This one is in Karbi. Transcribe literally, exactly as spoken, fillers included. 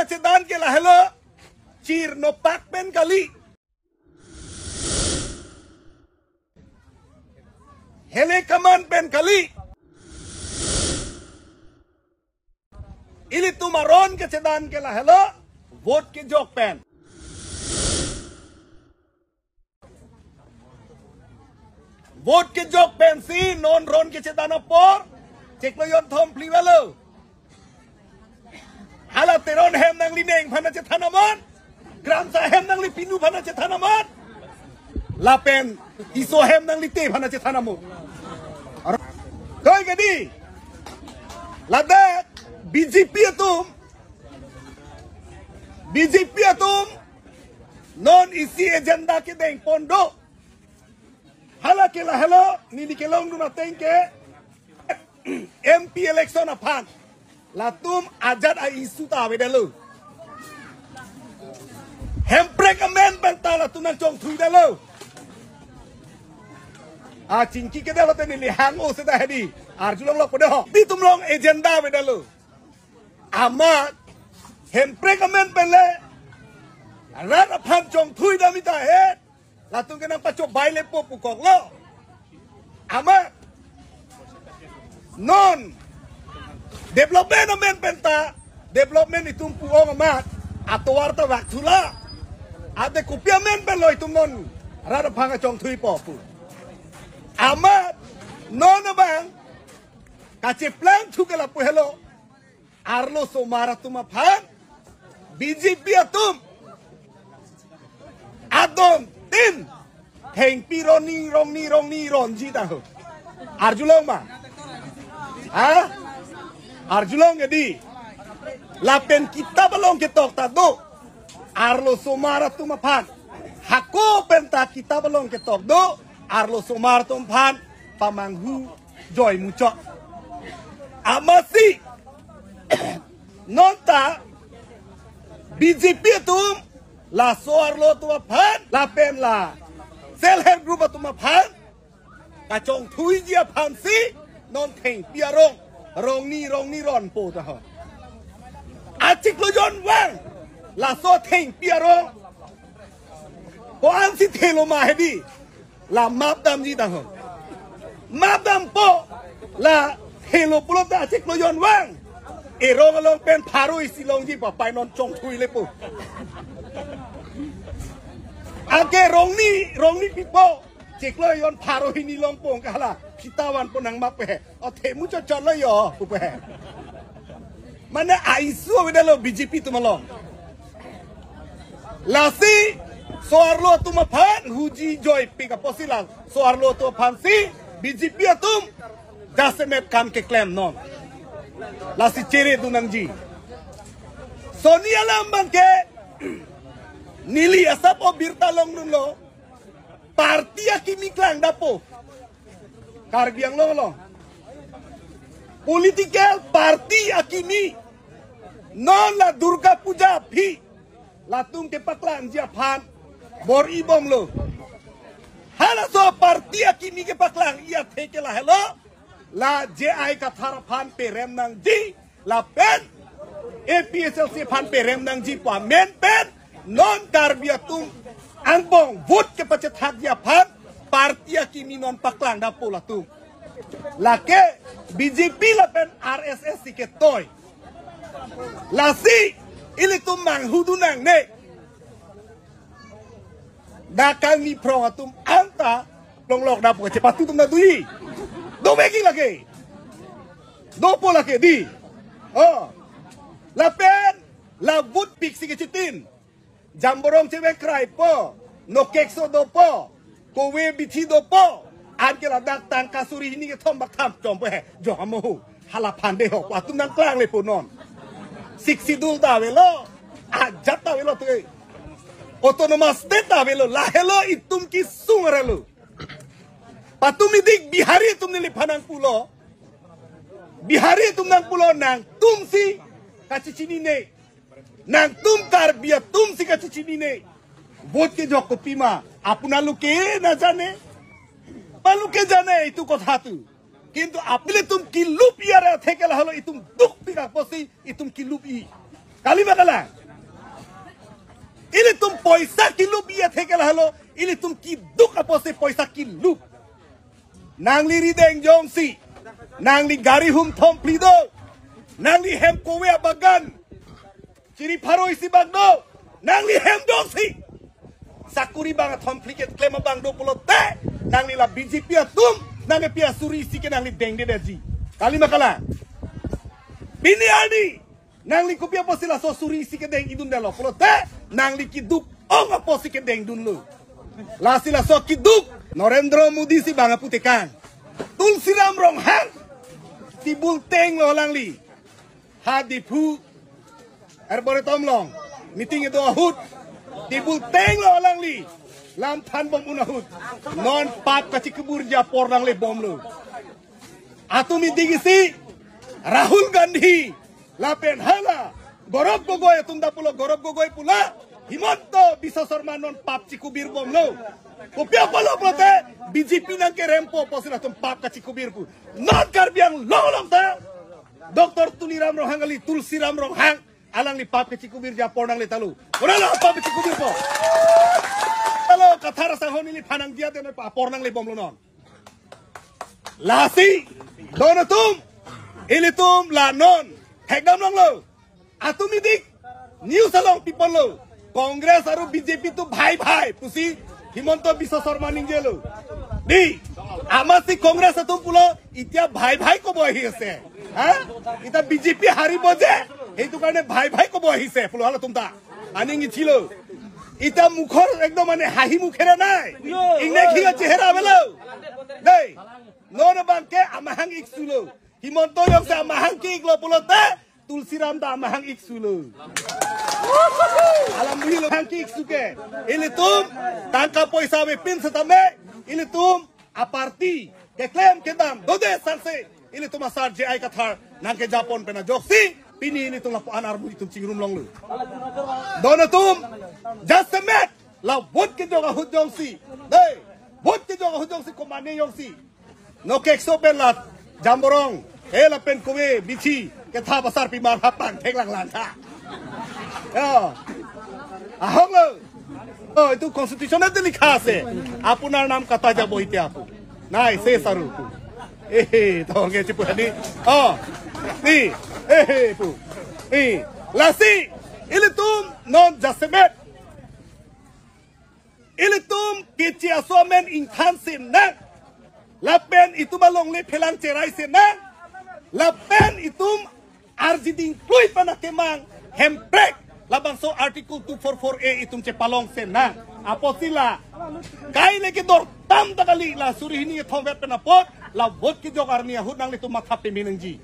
Chedan ke lahelo, chirno pak pen kali. Hele kaman pen kali. Ilitum aron kechedan ke lahelo, vote kejok pen. Vote kejok pensi non ron kechedan apor, chiklo jonthom phli avelo. Hala Teron hem nangli neng aphan chethan amon, Kramsa hem nangli pinu aphan chethan amon, lapen Tisso hem nangli te aphan chethan amon. Koi kedi, ladak B J P atum, B J P atum non isi agenda kedeng pon do. Hala ke lahelo, neli kelongdun ateng ke M P election aphan. Latum ajat a-issue ta avedetlo. Hemprek amen pen ta latum nangchongthuidetlo. A chingki kedetlo te neli hang-o seta hedi. Arjulonglo po de ho. Netum along agenda avedetlo. Amat Hemprek amen pen le rat aphan chongthuidam ita he. Latum ke nangpachobei lepo pukoklo. Amat non development amen pen ta, development itum pu-ong amat atovar ta vak thula. Ante kopi amen pen lo itum non rat aphan kachongthuipo pu. Amat non abang kacheplangthu ke lapu helo. Arlosomar atum aphan B J P atum adon tin thengpi roni rongni rongni ronji ta ho. Arjulong ma? Ha? Arjulong kedi. Lapen kitap along ketok ta do. Arlosomar atum aphan. Hako pen ta kitap along ketok do. Arlosomar atum aphan pamanghu joi muchot. Amatsi non ta B J P atum laso arlo atum aphan lapen la self help group atum aphan kachongthuiji aphansi non thengpi arong rongni rongni ronpo ta ho. Achiklo jonvang laso thengpi arong ko-ansi thelo ma hedi. La map damji ta ho. Map dampo. La thelo pulote achiklo jonvang erong along pen pharo isi longji papai non chongthui lepo. Anke rongni rongni pipo. Chiklo jon pharo hini longpo ke hala phita vanpo nangmap pe. O themu chotchotlo jo pu pe. Mane a-issue avedetlo B J P atum along. Lasi so-arlo atum aphan huji joipik apotsi laso-arlo atum aphansi B J P atum jasemet kam keklem non. Lasi cheredun nangji. Soni alam abangke neli asap abirta longdunlo. Party akimi klangdampo. Karbi Anglong along political party akimi non la Durga Puja aphi latum kepaklangji aphan bor-ibomlo. Halaso party akimi kepaklangji athe ke lahelo, la J I Kathar aphan perem nangji lapen A P H L C aphan perem nangji pu amen pen non Karbi atum angbong vote kepachethakji aphan party akimi non paklangdampo latum. Lake B J P lapen R S S si ketoi. Lasi ilitum manghudun nangne. Dak kangni phrong atum anta longlokdampo, chepatu atum na dui. Dovek-ik lake. Dopo lake dei. Oh. Lapen la vote piksi kechitin. Jamborong chevek kraipo. Nokekso dopo. Kove bithi dopo. Anke ladak tangka suri hini kethom bak tham chompo he. Jo amohu. Hala aphan de ho. Atum nangklang lepo non. Sixth Schedule ta avelo. Ajat ta avelo te. Autonomous State ta avelo. Lahelo itum kesung arlo. Patumi dik Bihari atum neliphan nangpulo. Bihari atum nangpulo nangtumsi kachechinine. Nangtum Karbi atumsi kachechinine. Vote kejok kopima? আপোনালোকে নাজানে? আপোনালোকে জানে এইটো কথাটো। কিন্তু আপোনালোকে ইলিtum kilup-i are athe ke lahelo itum dukpik apotsi itum kilup-i. Kali ma kalang? Ilitum poisa kilup iya theke lahelo, ilitum keduk apotsi poisa kilup. Nangli rideng jongsi, nangli gari hum thom phli do, nangli hem kove abagan chiri pharo isi bang do, nangli hem jongsi sakuri bang athom phli keklem abang do pulote, nangli la B J P atum nangkepi asuri isi ke nangli dengdedetji. Kali ma kalang? Pini arni nangli kopi apotsi laso suri isi kedeng idundetlo pulote, nangli keduk ong apotsi kedengdunlo. Lasi laso keduk Narendra Modi si bang aputekang, Tulsiram Ronghang tebul tenglo alangli. Ha Diphu Arboretum along meeting kedo ahut tebul tenglo alangli, lam thanbom un ahut. Non pap kachikuburji apor nanglebomlo. Atum idik isi Rahul Gandhi lapen hala Gaurav Gogoi atum ta pulo, Gaurav Gogoi pu la Himanta Biswa Sarma non pap chikubirbomlo. Kopi apotlo pulote B J P nangkerempo apotsi latum pap kachikubir pu. Non Karbi Anglong along ta Doctor Tuliram Ronghang kali, Tulsiram Ronghang, alangli pap kachikubirji apor nangle talo. Ora lo pap kachikubirpo. Alo Kathar asangho neliphan nangdiya tene apor nanglebomlo non. Lasi don atum, ilitum la non thekdam longlo. Atum idik news along pipon lo, Congress aru B J P tu bhai bhai pusi Himanta Biswa Sarma ningjelo. Di, amatsi Congress atum pulo, এতিয়া ভাই ভাই ক'ব আহি আছে। হা? এতিয়া B J P হাৰিব যে, সেইটো কাৰণে ভাই ভাই ক'ব আহিছে, pulo hala atum ta. Aning ichilo. Ita mukhor ekdom mane hahi mukhera nai. Ingne khiga chehera avelo. Dei. Non abangke amahang iksulo. Himanta jongsi amahang ke-iklo pulote, Tulsiram ta amahang iksulo. Alam buhilo hang ke-iksu ke. Ilitum tangka poisa avepin setame, ilitum aparty keklem kedam dode sarse, ilitum asar J I Kathar nangkejapon pen ajoksi pini ilitum lapu-an armu itum chingrum longlo. Don atum, jasemet la vote kejok ahut jongsi, dei, vote kejok ahut jongsi komane jongsi, no kekso pen la jamborong, eh, lapen kove bithi kethap asarpimar hapang theklang lang tha. Ya. Ahok lo. Oh, itu constitution-ot likha ase, "Apunar nam kata jabo ite apu." Nai, se saru. Eh, to nge chipu hani. Oh. Ni. Eh, pu. Ni. Lasi, ilitum non jasemet, ilitum keche aso amen ingthan senang. Lapen itum alongle phelang cherai senang. Lapen itum arjiding klui pana kemang Hemprek, labangso Article two four four A itum chepalong senang. Apotsi la kaile kedortam ta kali, la suri hini thomvet pen apot la vote kejok arni ahut nanglitum matha peme nangji.